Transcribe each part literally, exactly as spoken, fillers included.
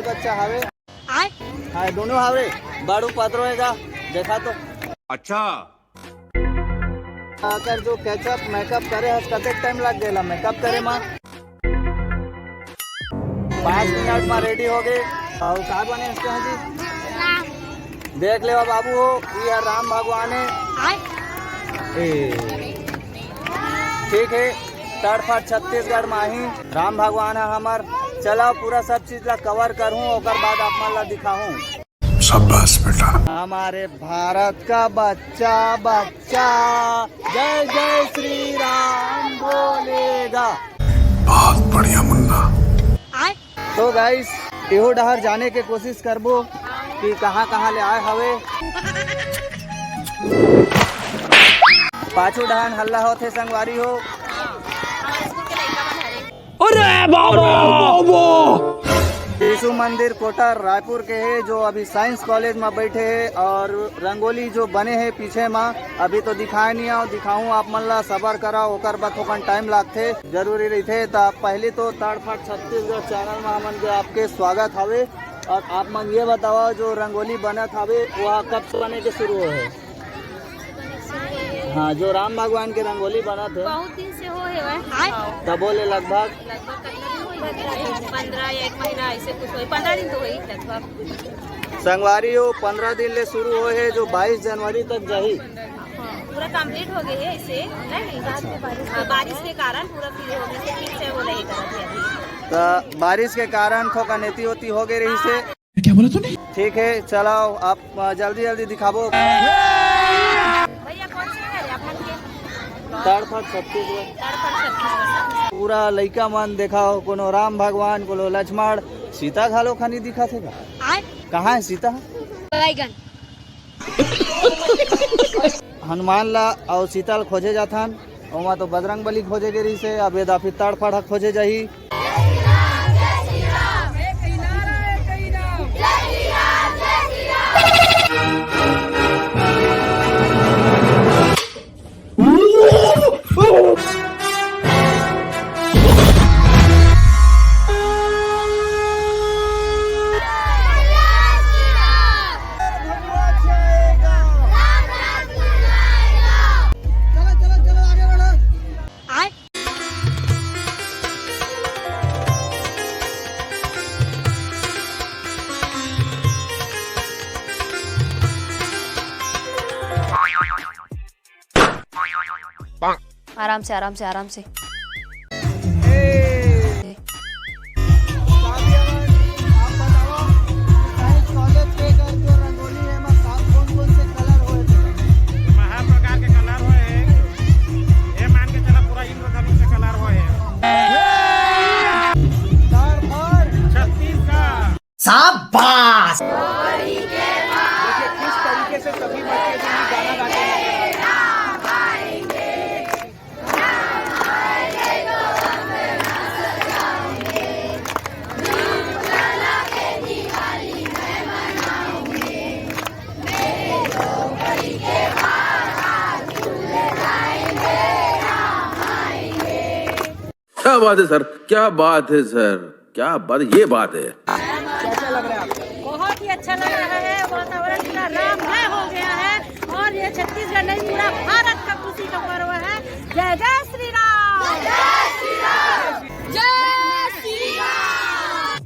बच्चा हवे। हाँ, दोनों हवे। बड़ू पतरो हेगा, देखा तो। अच्छा। अगर जो केचप मेकअप करे हस, कतेक टाइम लग गेला मेकअप करे मा? पाँच मिनट मा रेडी हो गे। अउ का बने हस जी? देख लेवा बाबू हो, ये राम भगवान हे। ए, ठीक हे, तड़फट छत्तीसगढ़ मा ही राम भगवान हे हमर। चला पूरा सब चीज ला कवर करहूँ, ओकर बाद आप मन ला दिखाहूँ। शाबाश बेटा। हमारे भारत का बच्चा, बच्चा, जय जय श्री राम बोलेगा। बहुत बढ़िया मुन्ना। तो गाइस, एहो डहर जाने के कोशिश करबो कि कहाँ कहाँ ले आए हवे। पाछू डहन हल्ला होथे संगवारी हो। अरे बाबा! शिशु मंदिर कोटा रायपुर के हे, जो अभी साइंस कॉलेज में बैठे हे, और रंगोली जो बने हे पीछे में, अभी तो दिखाए नहीं आओ, दिखाऊं आप मन ला, सबर करा, ओकर बाद थोकन टाइम लागथे, जरूरी रहिथे। त पहली तो तड़फट छत्तीसगढ़ चैनल में हमन के आपके स्वागत हवे, और आप मन ये बतावा जो रंगोली बनत हवे, वह कब से बने के शुरू होहे? हाँ, जो राम भगवान के रंगोली बनत हे। बहुत दिन से हो हे वह। तबो ले लगभग? लगभग कितना दिन होही? पंद्रह या एक महीना ऐसे कुछ होही, पंद्रह दिन तो होही लगभग। संगवारी हो, पंद्रह दिन ले शुरू होहे, जो बाईस जनवरी तक जाही। हाँ, पूरा कंप्लीट हो गए है इसे, नहीं, नहीं, बारिश के कारण। हाँ, बारिश के कारण पूरा फिर हो गए, फिर से वो नहीं करत है अभी। त बारिश के कारण थोका नेती होती हो गए रही से। क्या बोला तूने? ठीक है, चलाओ, आप, अ, जल्दी जल्दी दिखाबो। भैया, कौन सा है आप मन के? तड़फट छत्तीसगढ़। तड़फट छत्तीसगढ़। पूरा लइका मन देखाओ, कोनो राम भगवान, कोनो लक्ष्मण, सीता घलो खनी दिखत हे का? आय। कहाँ है सीता? बैगन। हनुमान ला अउ सीता ला खोजे जाथन। ओमा तो बजरंग बली खोजे गे रहिसे, अब एदा फिर तड़फट ह खोजे जाही। आराम से, आराम से, आराम से। साइंस कॉलेज के कर जो रंगोली है, एमा का-, कौन कौन से कलर होए थे? महा प्रकार के कलर होए हे। ये मान के चला, पूरा इंद्रधनुष से कलर होए हे। छत्तीसगढ़। शाबाश। देखिए, किस तरीके से सभी बच्चे जो है गाना गाते हैं। क्या बात है सर, क्या बात है सर, क्या बात, ये बात है। कैसा लग रहा है आपको? बहुत ही अच्छा लग रहा है, वातावरण पूरा राममय हो गया है। और ये छत्तीसगढ़ नहीं, पूरा भारत का खुशी का पर्व है। जय जय श्री राम। जय श्री राम। जय श्री राम।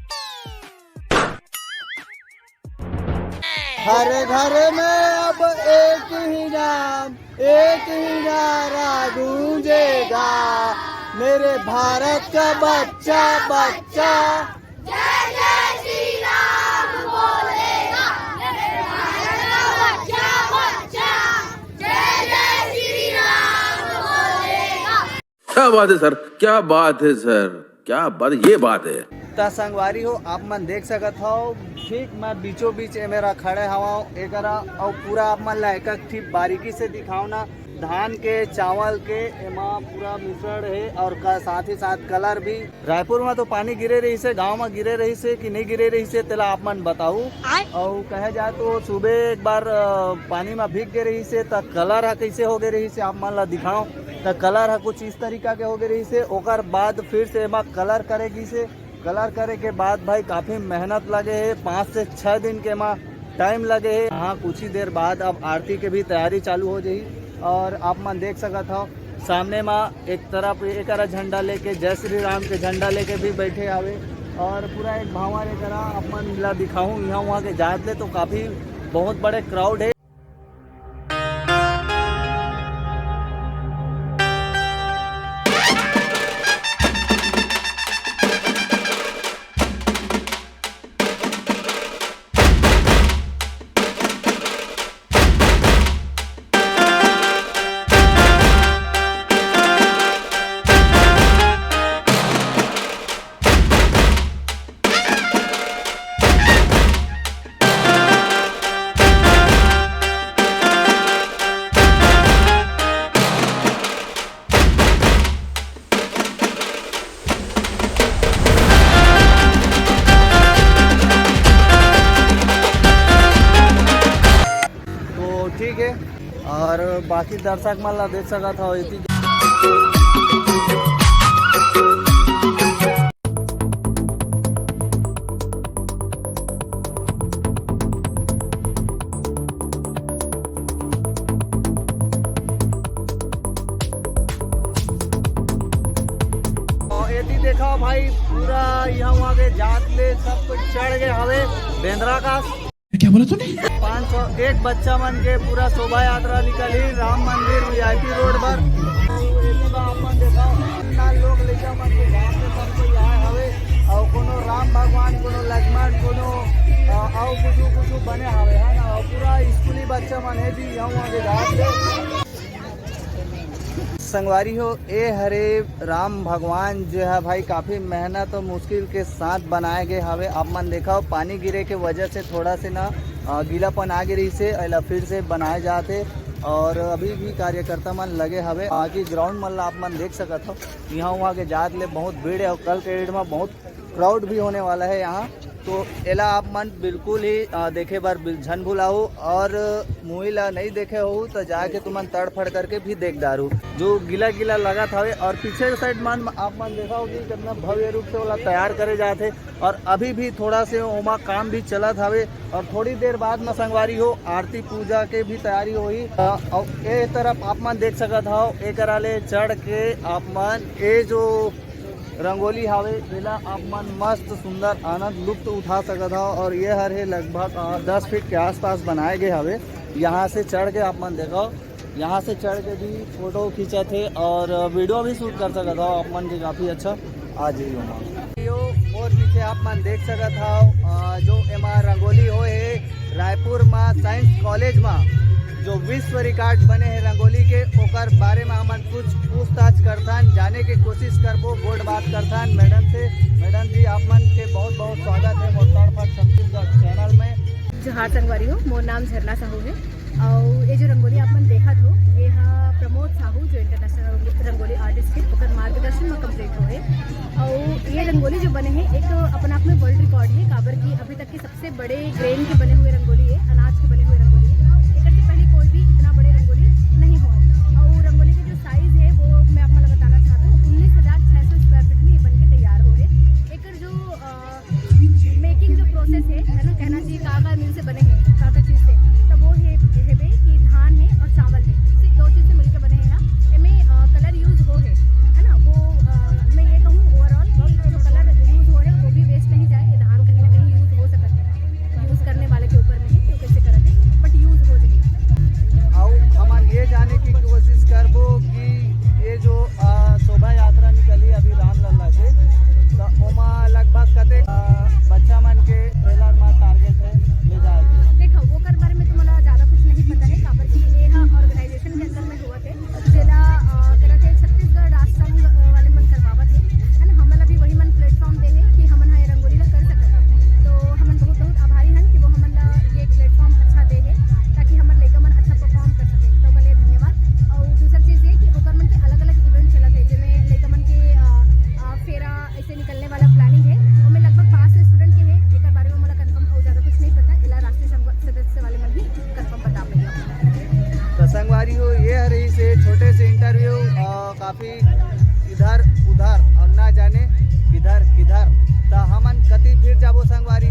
हर घर में अब एक ही नाम, एक ही नारा गूंजेगा, मेरे भारत का बच्चा, बच्चा। जय जय श्री राम बोलेगा, मेरे भारत का बच्चा, बच्चा। जय जय श्री राम बोलेगा। क्या बात है सर, क्या बात है सर, क्या बात, ये बात है। त संगवारी हो, आप मन देख सकत हव, ठीक मैं बीचों बीच ए मेरा खड़े हवं, एकरा अउ पूरा आप मन ला एक एक ठिप बारीकी से दिखाओ ना। धान के, चावल के एमा पूरा मिश्रण हे और का, साथ ही साथ कलर भी। रायपुर में तो पानी गिरे रहिसे, गांव में गिरे रहिसे कि नहीं गिरे रहिसे, तेला आप मन बताऊ। आय। अउ कहे जाए तो सुबह एक बार, अ, पानी में भीग गे रहिसे, त कलर ह कइसे हो गे रहिसे, आप मन ला दिखाओ। त कलर ह कुछ इस तरीका के हो गे रहिसे, ओकर बाद फिर से एमा कलर करे गिसे, कलर करे के बाद भाई काफी मेहनत लगे हे, पाँच से छह दिन के मा टाइम लगे हे। हाँ, कुछ ही देर बाद अब आरती के भी तैयारी चालू हो जाही। और आप मन देख सकत हो, सामने मा एक तरफ एकरा झंडा लेके, जय श्री राम के झंडा लेके भी बैठे हवे। और पूरा एक भांवर एकरा आप मन ला दिखाहूँ, यहाँ वहाँ के जात ले तो काफी बहुत बड़े क्राउड है। तो ठीक है, और बाकी दर्शक मन ला देख सकत हव, एती और एती देखा भाई, पूरा यहाँ वहाँ के जात ले सब कुछ चढ़ गए हवे बेंदरा का। क्या बोला तूने? पाँच सौ एक बच्चा मन के पूरा शोभा यात्रा निकली राम मंदिर वीआईपी रोड पर। एती बा अपन देखा, कितना लोग लइका मन के गांव से सब कोई आए हवे और कोनो राम भगवान, कोनो लक्ष्मण, कोनो, अ, और कुछ कुछ बने हवे, है ना? और पूरा स्कूली बच्चा मन है जी, यहाँ वहाँ के गांव से। संगवारी हो, ए हरे राम भगवान जो है भाई, काफी मेहनत और मुश्किल के साथ बनाए गए हवे। आप मन देखा हो, पानी गिरे के वजह से थोड़ा से ना, अ, गीलापन आ गे रहिसे, एला फिर से बनाए जात हे। और अभी भी कार्यकर्ता मन लगे हवे। बाकी ग्राउंड मन ला आप मन देख सकत हो, यहाँ वहाँ के जात ले बहुत भीड़ है और कल के डेट में बहुत क्राउड भी होने वाला है यहाँ। तो एला आप मन बिल्कुल ही, अ, देखे बर बिल-, झन भुलाहू और मूवी ला नहीं देखे हो तो जाके तुमन तड़फड़ करके भी देख डारू, जो गीला गीला लगत हवे। और पीछे के साइड मन आप मन देखा हो कि कितना भव्य रूप से ओला तैयार करे जात हे और अभी भी थोड़ा से ओमा काम भी चलत हवे। और थोड़ी देर बाद में संगवारी हो आरती पूजा के भी तैयारी होही। अ, और ए तरफ आप मन देख सकत हो, एकरा ले चढ़ के आप मन ए जो रंगोली हावे, जेला आप मन मस्त सुंदर आनंद लुत्फ उठा सकत हव। और ये हर हे लगभग, अ, दस फीट के आसपास बनाए गए हवे। यहाँ से चढ़ के आप मन देखो, यहाँ से चढ़ के भी फोटो खींचत हे और वीडियो भी शूट कर सकत हव आप मन के, काफ़ी अच्छा आ जाई ओमा। यो मोर पीछे आप मन देख सकत हव, अ, जो एमा रंगोली होए हे, रायपुर मा साइंस कॉलेज मा जो विश्व रिकॉर्ड बने हे रंगोली के, ओकर बारे मा हमन कुछ पूछताछ करथन, जाने के कोशिश करबो, गोठ बात करथन मैडम से। मैडम जी, आप मन के बहुत बहुत स्वागत हे मोर तरफ छत्तीसगढ़ चैनल में। जोहार संगवारी हो, मोर नाम झरना साहू हे। अउ ये जो रंगोली आप मन देखत हो, ये हा प्रमोद साहू जो इंटरनेशनल रंगोली आर्टिस्ट हे, ओकर मार्गदर्शन में कंप्लीट होए। अउ ये रंगोली जो बने हे, एक अपन आप में वर्ल्ड रिकॉर्ड हे, काबर कि अभी तक के सबसे बड़े ग्रेन के बने हुए रंगोली हे, अनाज के बने हुए रंगोली हे। एकर से पहले कोई भी इतना बड़े रंगोली नहीं हुआ। अउ रंगोली के जो साइज हे, वो मैं आप मन ला बताना चाहत हूँ, उन्नीस हजार छह सौ स्क्वायर फीट में ये बन के तैयार हो हे। एकर जो, अ, मेकिंग जो प्रोसेस हे, है ना, कहना चाहिए का का मिल से बने हे, का का चीज से, तो वो हे, हेबे कि धान हे और चावल हे, सिर्फ दो चीज से मिलके बने हे। एमे, अ, कलर यूज हो हे, है ना, वो, अ, मैं ये कहूँ ओवरऑल कि जो कलर यूज हो हे वो भी वेस्ट नहीं जाए, ये धान कहीं ना कहीं यूज हो सकत हे, यूज करने वाले के ऊपर में हे कि वो कैसे करत हे, बट यूज हो जाए। अउ हमन ये जाने की कोशिश करबो कि ये जो, अ, शोभा यात्रा निकली अभी रामलला के, तो ओमा लगभग कतेक, अ, बच्चा मन के ट्रेलर में टारगेट हे ले जाए के? देखो, ओकर बारे में तो मोला ज्यादा कुछ नहीं पता हे, काबर कि ये हा ऑर्गेनाइजेशन के अंदर में होवत हे, जेला, अ, करत हे छत्तीसगढ़ राष्ट्र संघ, अ, वाले मन करवावत हे, है ना? हमन ला भी वही मन प्लेटफॉर्म दे हे कि हमन हा ये रंगोली ला कर सकत हे। तो हमन बहुत बहुत आभारी हन कि वो हमन ला ये प्लेटफॉर्म अच्छा दे हे, ताकि हमर लइका मन अच्छा परफॉर्म कर सके। तो ओकर लिए धन्यवाद। और दूसर चीज ये कि ओकर मन के अलग-अलग इवेंट चलत हे, जेमे लइका मन के, अ, अ, फेरा ऐसे निकलने वाला प्लानिंग हे। ओमे लगभग पाँच सौ स्टूडेंट के हे। एकर बारे में मोला कंफर्म और ज्यादा कुछ नहीं पता, एला राष्ट्रीय संघ सदस्य वाले मन ही कंफर्म बता पाही। तो संगवारी हो, ये हर रहिस हे छोटे से इंटरव्यू। अ, काफी इधर